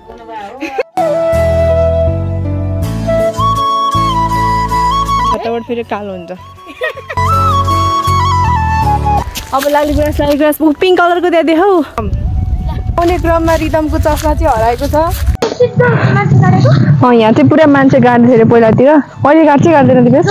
छाताबाट फेरि कालो हुन्छ। अब लाली गुराँस पिङ्क कलरको त्यहाँ देखाऊ। आउने क्रममा रिदमको चस्मा चाहिँ हराएको छ। यहाँ चाहिँ पुरा मान्छे गाड्दै थियो पहिलातिर। अहिले गाड्छ गाड्दैन तिम्रो?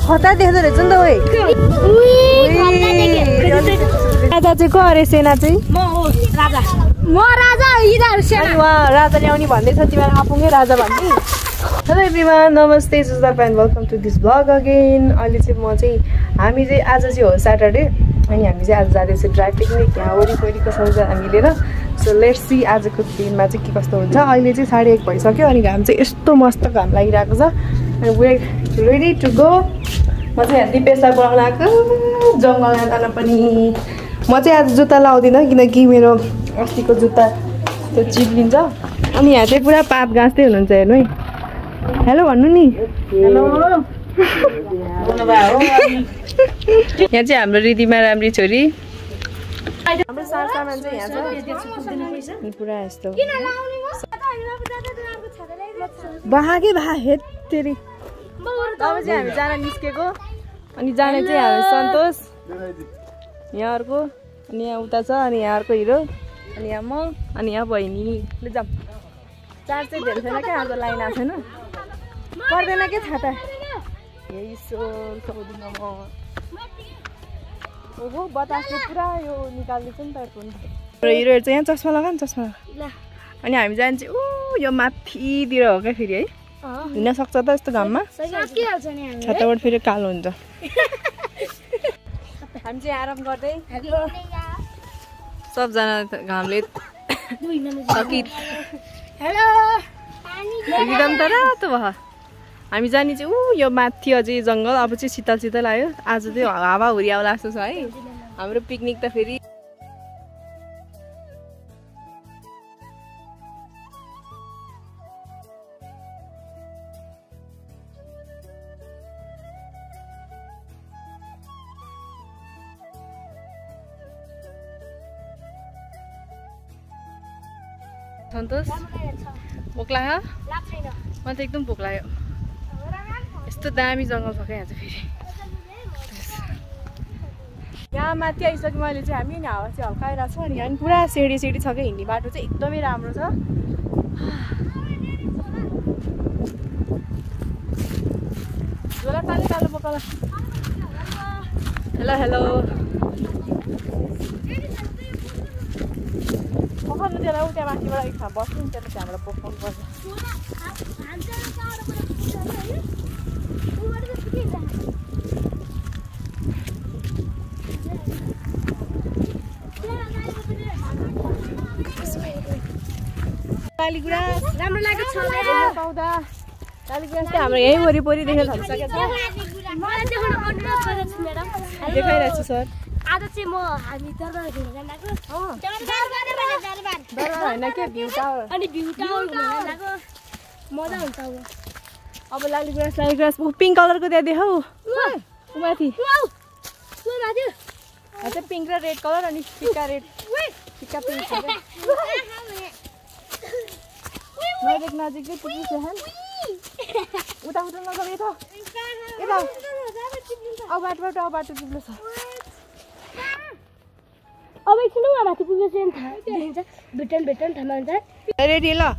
खतरा देख्दो रहेछ नि त। राजा चाहिँ को अरे? सेना चाहिँ म राजा राजा ल्याउने भन्दैछ। तिमीहरू आफूमै राजा भन्ने। हेलो एभ्रिवान, नमस्ते, Sujata and welcome to this blog again. अहिले चाहिँ हामी चाहिँ आज चाहिँ हो स्याटरडे अनि हामी चाहिँ आज जाँदैछौँ ड्राई पिकनिक। यहाँ वरिपरिको सबैजना मिलेर। सो लेट्स सी आजको दिनमा चाहिँ के कस्तो हुन्छ। अहिले चाहिँ 1:30 भइसक्यो अनि घाम चाहिँ यस्तो मस्त घाम लागिरहेको छ अनि वे रेडी टु गो। म चाहिँ यहाँ दिपेशलाई बोलाउन आएको जङ्गलमा जान पनि। म चाहिँ आज जुत्ता लाउँदिनँ किनकि मेरो अस्तिको जुत्ता त्यो चिप्लिन्छ। अनि यहाँ चाहिँ पुरा पात गाँच्दै हुनुहुन्छ हेर्नु है। हेलो भन्नु नि। हेलो। यहाँ चाहिँ हाम्रो रिदिमा राम्री छोरी। हाम्रो सामान चाहिँ यहाँ छ पुरा यस्तो बाहाकै भा हेत तेरी। अब चाहिँ हामी जान निस्केको अनि जाने चाहिँ हामी सन्तोष, यहाँ अर्को अनि यहाँ उता छ अनि यहाँ अर्को हिरो अनि यहाँ म अनि यहाँ बहिनी। ल जाऊँ। चार्ज चाहिँ धेरै छैन क्या, आज लाइन आएको छैन। पर्दैन के छाता। यही सोधिन म। ओहो बतासले पुरा यो निकाल्दैछ नि त फोन। हिरोहरू चाहिँ यहाँ चस्मा लगा नि, चस्मा लगा। अनि हामी जान्छ ऊ यो माथितिर हो क्या फेरि है। हिँड्न सक्छ त यस्तो घाममा? छाताबाट फेरि कालो हुन्छ। हामी चाहिँ आराम गर्दै सबजना घामले थकित। एकदम त रातो भयो। हामी जाने चाहिँ ऊ यो माथि अझै जङ्गल। अब चाहिँ शीतल शीतल आयो। आज चाहिँ हावा हुरी आउला जस्तो छ है। हाम्रो पिकनिक त फेरि सन्तोष भोक लाग्यो? म त एकदम भोक लाग्यो। यस्तो दामी जङ्गल छ क्या यहाँ चाहिँ फेरि। यहाँ माथि आइसक्यो मैले चाहिँ हामी नि हावा चाहिँ हल्का आइरहेको छ अनि यहाँ पुरा सिडी छ क्या। हिँड्ने बाटो चाहिँ एकदमै राम्रो छ। झोला ताले कालो पकाला। हेलो हेलो पकाउनु त्यसलाई त्यहाँ माथिबाट एक ठाउँ बस्नु नि त्यसलाई त्यहाँबाट पकाउनु पर्छ। लालीगुराँस राम्रो लाग्यो पाउँदा। लालीगुराँस चाहिँ हाम्रो यहीँ वरिपरि देख्न थालिसकेको छ। देखाइरहेको छु सर। आज चाहिँ म हामी दरबार घुम्न जाँदाको दरबार होइन के भ्यू टावर। अनि भ्यू टावर घुम्न जाँदाको मजा हुन्छ। अब लालीगुराँस पिङ्क कलरको त्यहाँ देखाऊ माथि। चाहिँ पिङ्क र रेड कलर अनि फिक्का रेड फिक्का पिङ्क छ। नजिक नजिकै पुग्छ। उता उता नगयो यता यता अब बाटोबाट अब बाटो पुग्नु छ। अब एकछिन माथि पुगेछ नि थाहा देखिन्छ। भेटन ठाउँमा हुन्छ। रेडी ल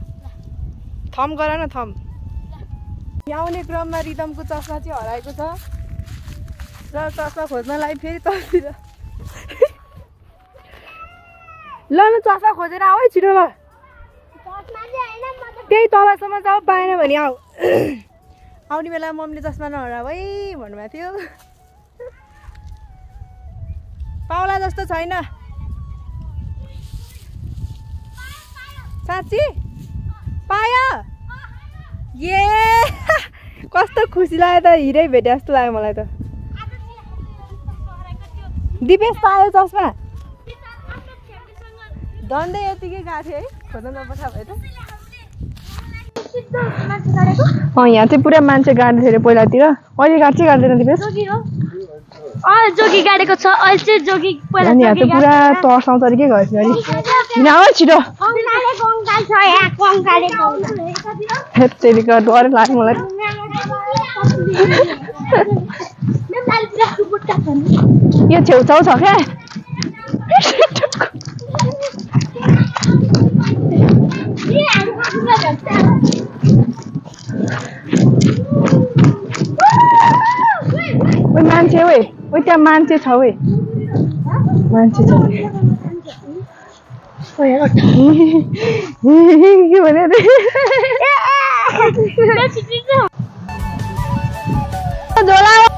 थम गर न थम। यहाँ आउने क्रममा रिदमको चस्मा चाहिँ हराएको छ र चस्मा खोज्नलाई फेरि तलतिर। ल न चस्मा खोजेर आऊ है छिटो। ल त्यही तलसम्म जाऊ, पाएन भने आऊ। आउने बेला मम्मीले चस्मा नहराऊ है भन्नुभएको थियो। पाउला जस्तो छैन। साँच्ची पायो ए कस्तो खुसी लाग्यो त हिरै भेटे जस्तो लाग्यो मलाई त दिपेश पायो चस्मा दण्डै यतिकै गएको थियो है खोज्न नपठा भयो त यहाँ चाहिँ पुरा मान्छे गाड्दै थियो पहिलातिर अहिले गाड्दैन दिपेश जोगी गाडेको छ अहिले चाहिँ जोगी पहिला यहाँ चाहिँ पुरा तर्साउँछ अरे के गएछ अलि किन आऊ छिटो हेत्तेरिका डर लाग्यो मलाई यो छेउछाउ छ क्या मान्छे ओइ त्यहाँ मान्छे छ ओइ मान्छे छ के भन्यो झोला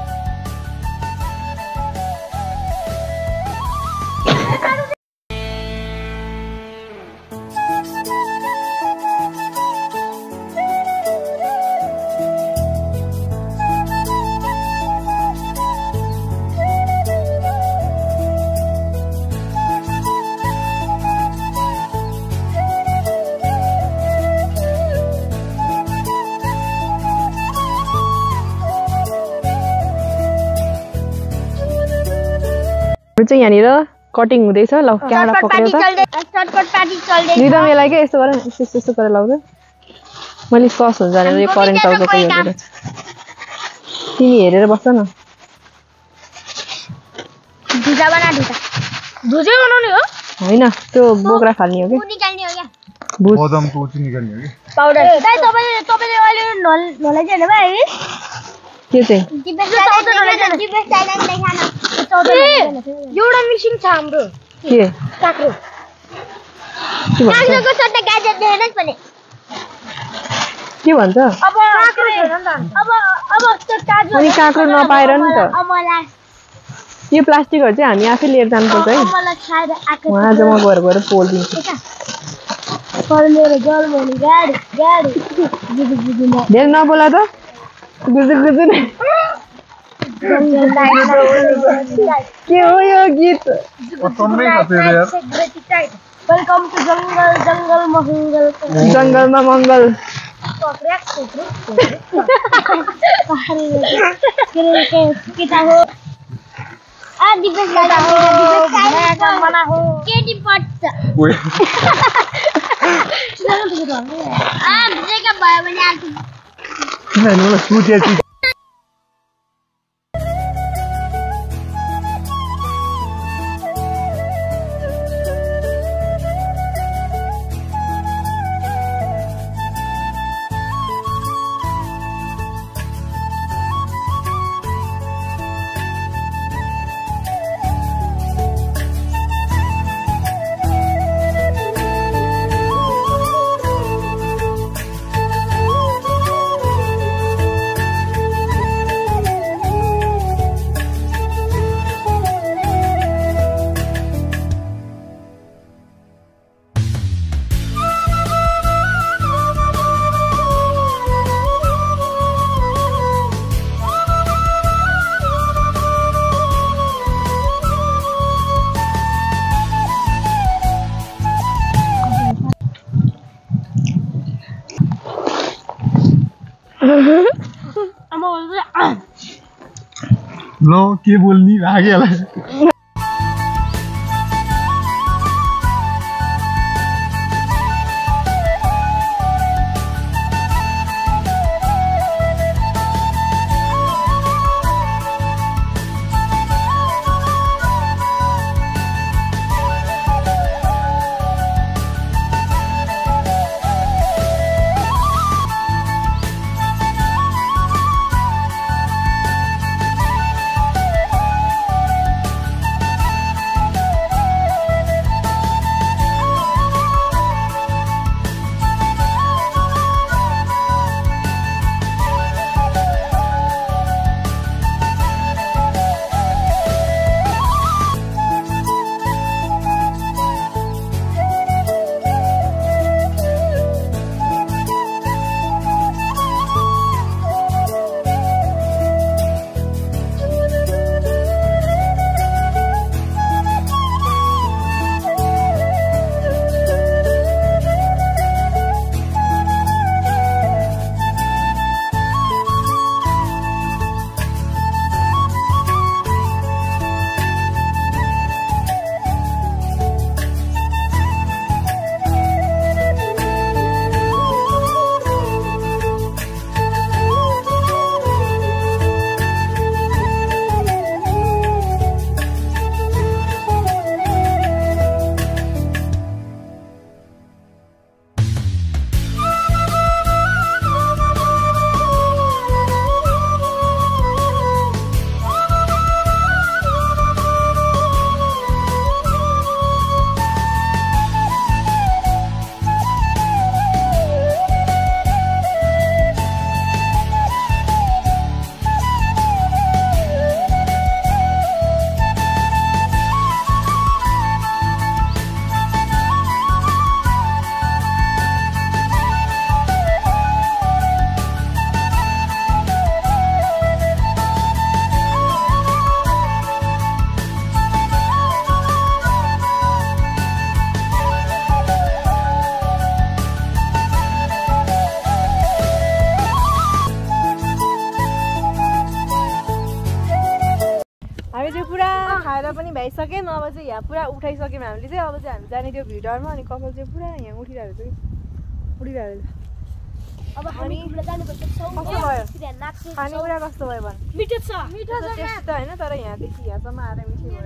चाहिँ यहाँनिर कटिङ हुँदैछ ल क्यामेरा पक्रेर निदम यसलाई के यस्तो गर यस्तो गरेर लाउँछ मैले सस हुन्छ भनेर यो करेन्ट टाउको हेरेर तिमी हेरेर बस्छ न बनाउने हो होइन त्यो बोक्रा फाल्ने हो कि बदामको उची निकाल्ने हो कि पाउडर तपाईले अहिले नलाइदिनु भयो है के चाहिँ एउटा मिसिङ छ हाम्रो के काक्रो काक्रोको सट्टा गाजर देखेनस् भने के भन्छ अब काक्रो हेर न अब त्यो काजु अनि काक्रो नपाएर नि त मलाई यो प्लास्टिकहरु चाहिँ हामी आफै लिएर जानुपर्छ है मलाई खाएर आको वहाँ जम्मा गएर पोल्दिन्छु पर मेरो जलमनी गाडी धेरै नबोला त गुजुर के हो यो गीत वेलकम टु जंगल जंगलमा मंगल लो के बोल्नी भाग्यो आइसक्यौँ अब चाहिँ यहाँ पुरा उठाइसक्यौँ हामीले चाहिँ अब चाहिँ हामी जाने त्यो भिडरमा अनि कपाल चाहिँ पुरा यहाँ उठिरहेको छ कि उठिरहेको छ अब हामी जानुपर्छ कस्तो भयो खानेकुरा कस्तो भयो भन मिठो छ टेस्ट त होइन तर यहाँदेखि यहाँसम्म आएर मिठो भयो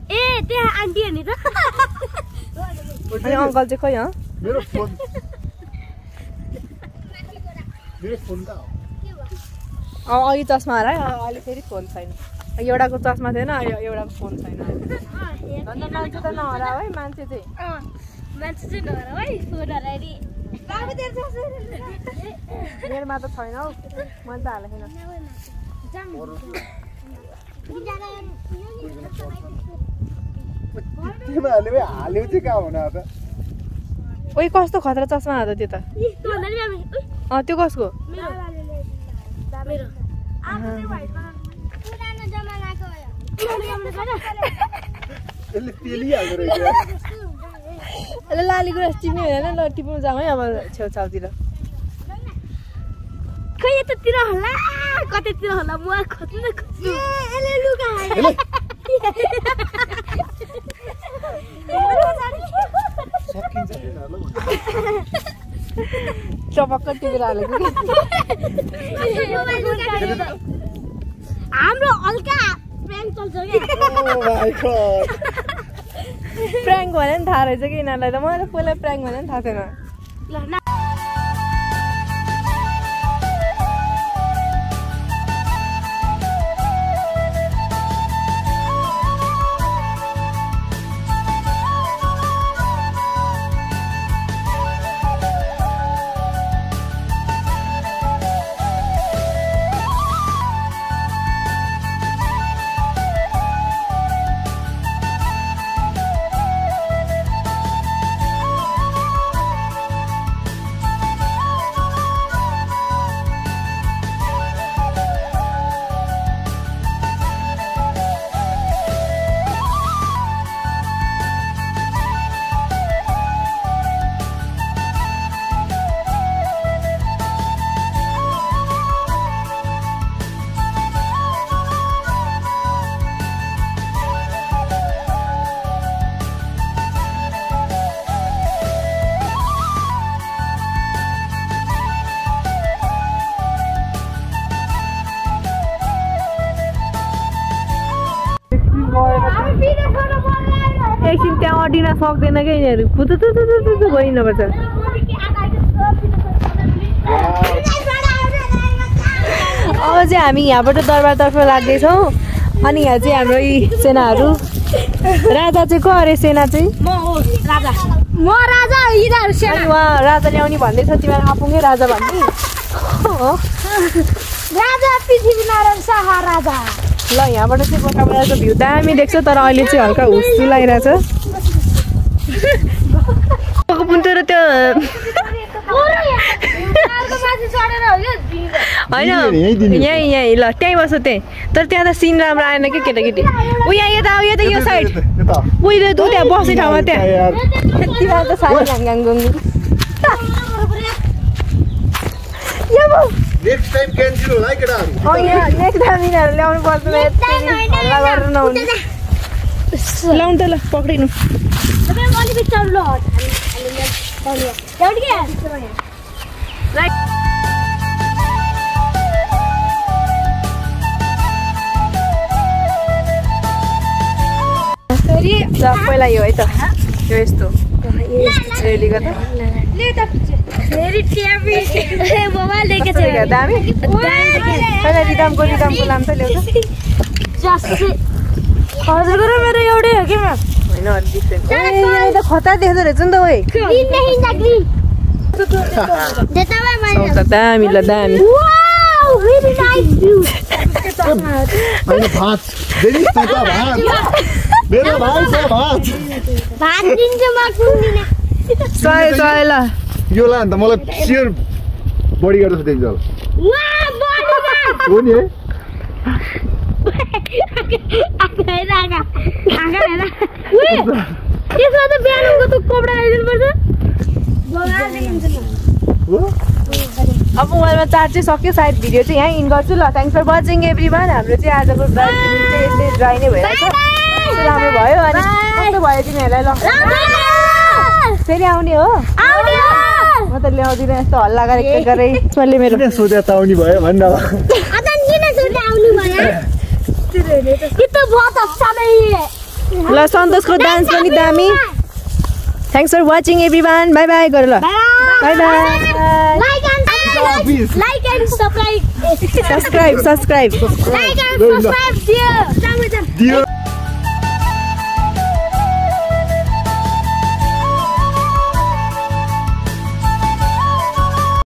ए त्यहाँ आन्टी हेर्ने त अनि अङ्कल चाहिँ खोइ मेरो फोन त अघि चस्मा हरायो अहिले फेरि फोन छैन एउटाको चस्मा थिएन एउटाको फोन छैन अन्त मान्छे त नहरा है मान्छे चाहिँ नहरा है फोन हराइदिए मेरोमा त छैन हौ मैले त हालेको छैन हाल्यो चाहिँ कहाँ हुन त ओइ कस्तो खतरा चस्मा हो त त्यो त त्यो कसको लाली गुराँस टिप्ने हुँदैन ल टिप्नु जाउँ है अब छेउछाउतिर खै यतातिर होला कतैतिर होला म खोज्नु खोज्छु एले लुगा चपक्क टिपेर हालेको हाम्रो हल्का प्र्याङ्क चल्छ क्या प्र्याङ्क भने नि थाहा रहेछ कि यिनीहरूलाई त मलाई पहिला प्र्याङ्क भने नि थाहा छैन ल एकछिन त्यहाँ अडिन सक्दैन क्या यिनीहरू फुतुतु भइनुपर्छ अब चाहिँ हामी यहाँबाट दरबारतर्फ लाग्दैछौँ अनि यहाँ चाहिँ हाम्रो यी सेनाहरू राजा चाहिँ को अरे सेना चाहिँ म राजा यिनीहरू सेना उहाँ राजा ल्याउने भन्दैछ तिमीहरू आफूकै राजा भन्ने राजा पृथ्वीनारायण शाह राजा ल यहाँबाट चाहिँ गोठाबाटको भ्यू दामी देख्छ तर अहिले चाहिँ हल्का हुस्सु लागिरहेछ पुन्तर त्यो होइन यहीँ ल त्यहीँ बस्छ त्यहीँ तर त्यहाँ त सिन राम्रो आएन कि केटाकेटी ऊ यहाँ यता यता यो साइड उहिले त त्यहाँ बस्ने ठाउँमा त्यहाँ तिमीहरू त साह्रै घाङघाङ नेक्स्ट टाइम क्यान्सल होला है केटाहरु नेक्स्ट टाइम यिनीहरू ल्याउनु पर्दैन हल्ला गरेर नहुने ल्याउनु त ल पक्रिनु पहिला यो है त यो यस्तो रेलीको त दामी रिदमको लाम्छ ल्याउँछ हजुरको र मेरो एउटै हो कि होइन डिफ्रेन्ट त खतरा देख्दो रहेछ नि त ओइ दामी ल दामी ल यो ला अन्त मलाई सियर बडी गर्छ दिन्छ हो नि है त्यसमा त बिहानको त कोब्रा ल्याइदिनु पर्छ अब मोबाइलमा चार्ज चाहिँ सक्यो सायद भिडियो चाहिँ यहाँ इन गर्छु ल थ्याङ्क्स फर वाचिङ एभ्रिवान हाम्रो चाहिँ आजको दार्जिलिङ चाहिँ यस्तै ड्राई नै भइरहेछ राम्रो भयो अनि कस्तो भयो तिमीहरूलाई ल फेरि आउने हो म त ल्याउँदिनँ यस्तो हल्ला गरेँ मैले मेरो सोधे त आउने भयो भन्न ल सन्तोषको डान्स पनि दामी thanks for watching everyone bye bye गर ल bye bye Like and subscribe. Subscribe. Like and subscribe, dear. Dear.